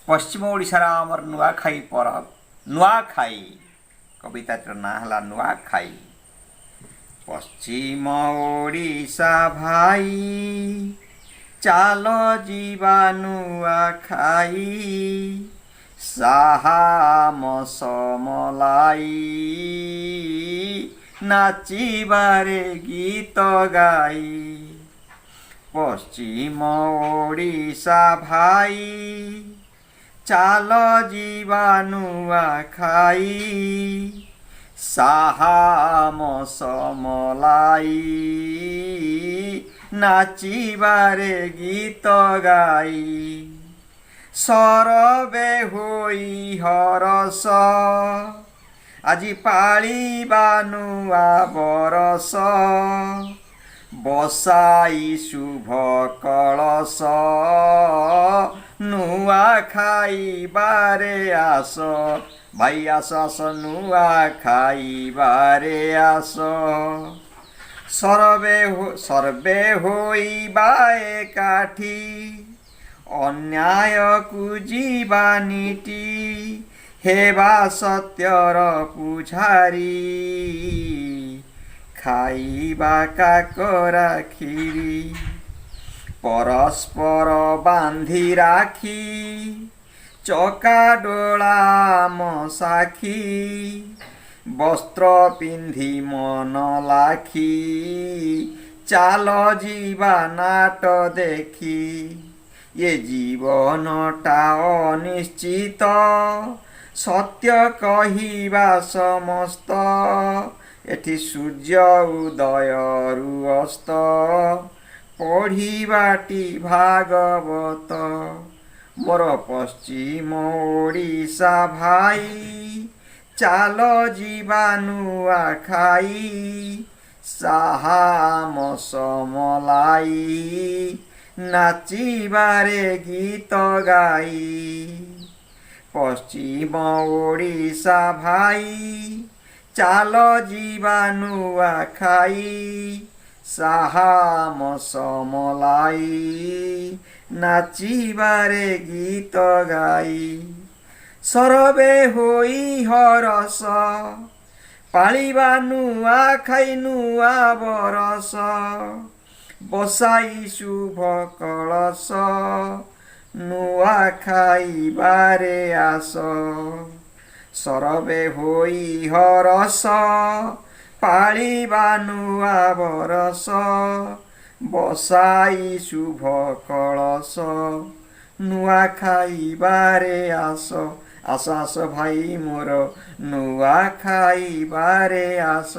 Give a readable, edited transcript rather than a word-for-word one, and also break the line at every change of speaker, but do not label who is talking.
ପଶ୍ଚିମ ଓଡ଼ିଶାର ଆମର ନୂଆଖାଇ ପରବ, ନୂଆଖାଇ। କବିତାଟିର ନାଁ ହେଲା ନୂଆଖାଇ। ପଶ୍ଚିମ ଓଡ଼ିଶା ଭାଇ, ଚାଲ ଯିବା ନୂଆଖାଇ। ସାହାମ ସମଲାଇ, ନାଚିବାରେ ଗୀତ ଗାଇ। ପଶ୍ଚିମ ଓଡ଼ିଶା ଭାଇ, ଚାଲ ଯିବା ନୂଆଖାଇ। ସାହାମ ସମଲାଇ, ନାଚିବାରେ ଗୀତ ଗାଇ। ସରବେ ହୋଇ ହରସ, ଆଜି ପାଳିବା ନୂଆ ବରଷ। ବସାଇ ଶୁଭ କଳସ, ନୂଆ ଖାଇବାରେ ଆସ। ଭାଇ, ଆସ ଆସ, ନୂଆ ଖାଇବାରେ ଆସ। ସର୍ବେ ହୋଇବା ଏକାଠି, ଅନ୍ୟାୟକୁ ଯିବା ନିଟି। ହେବା ସତ୍ୟର ପୂଝାରୀ, ଖାଇବା କାକରା କ୍ଷୀରି। ପରସ୍ପର ବାନ୍ଧି ରାଖି, ଚକା ଡୋଳା ସାକ୍ଷୀ। ବସ୍ତ୍ର ପିନ୍ଧି ମନ ଲାଖି, ଚାଲ ଯିବା ନାଟ ଦେଖି। ଏ ଜୀବନଟା ଅନିଶ୍ଚିତ, ସତ୍ୟ କହିବା ସମସ୍ତ। ଏଠି ସୂର୍ଯ୍ୟ ଉଦୟରୁ ଅସ୍ତ, ପଢ଼ିବାଟି ଭାଗବତ। ମୋର ପଶ୍ଚିମ ଓଡ଼ିଶା ଭାଇ, ଚାଲ ଯିବା ନୂଆ ଖାଇ। ସାହାମ ସମଲାଇ, ନାଚିବାରେ ଗୀତ ଗାଇ। ପଶ୍ଚିମ ଓଡ଼ିଶା ଭାଇ, ଚାଲ ଯିବା ନୂଆ ଖାଇ। ସାହାମ ସମଲାଇ, ନାଚିବାରେ ଗୀତ ଗାଇ। ସରବେ ହୋଇ ହରସ, ପାଳିବା ନୂଆ ଖାଇ ନୂଆ ବରଷ। ବସାଇ ଶୁଭ କଳସ, ନୂଆ ଖାଇବାରେ ଆସ। ସରବେ ହୋଇ ହରସ, ପାଳିବା ନୂଆ ବରଷ। ବସାଇ ଶୁଭ କଳସ, ନୂଆ ଖାଇବାରେ ଆସ। ଆସ ଆସ ଭାଇ ମୋର, ନୂଆ ଖାଇବାରେ ଆସ।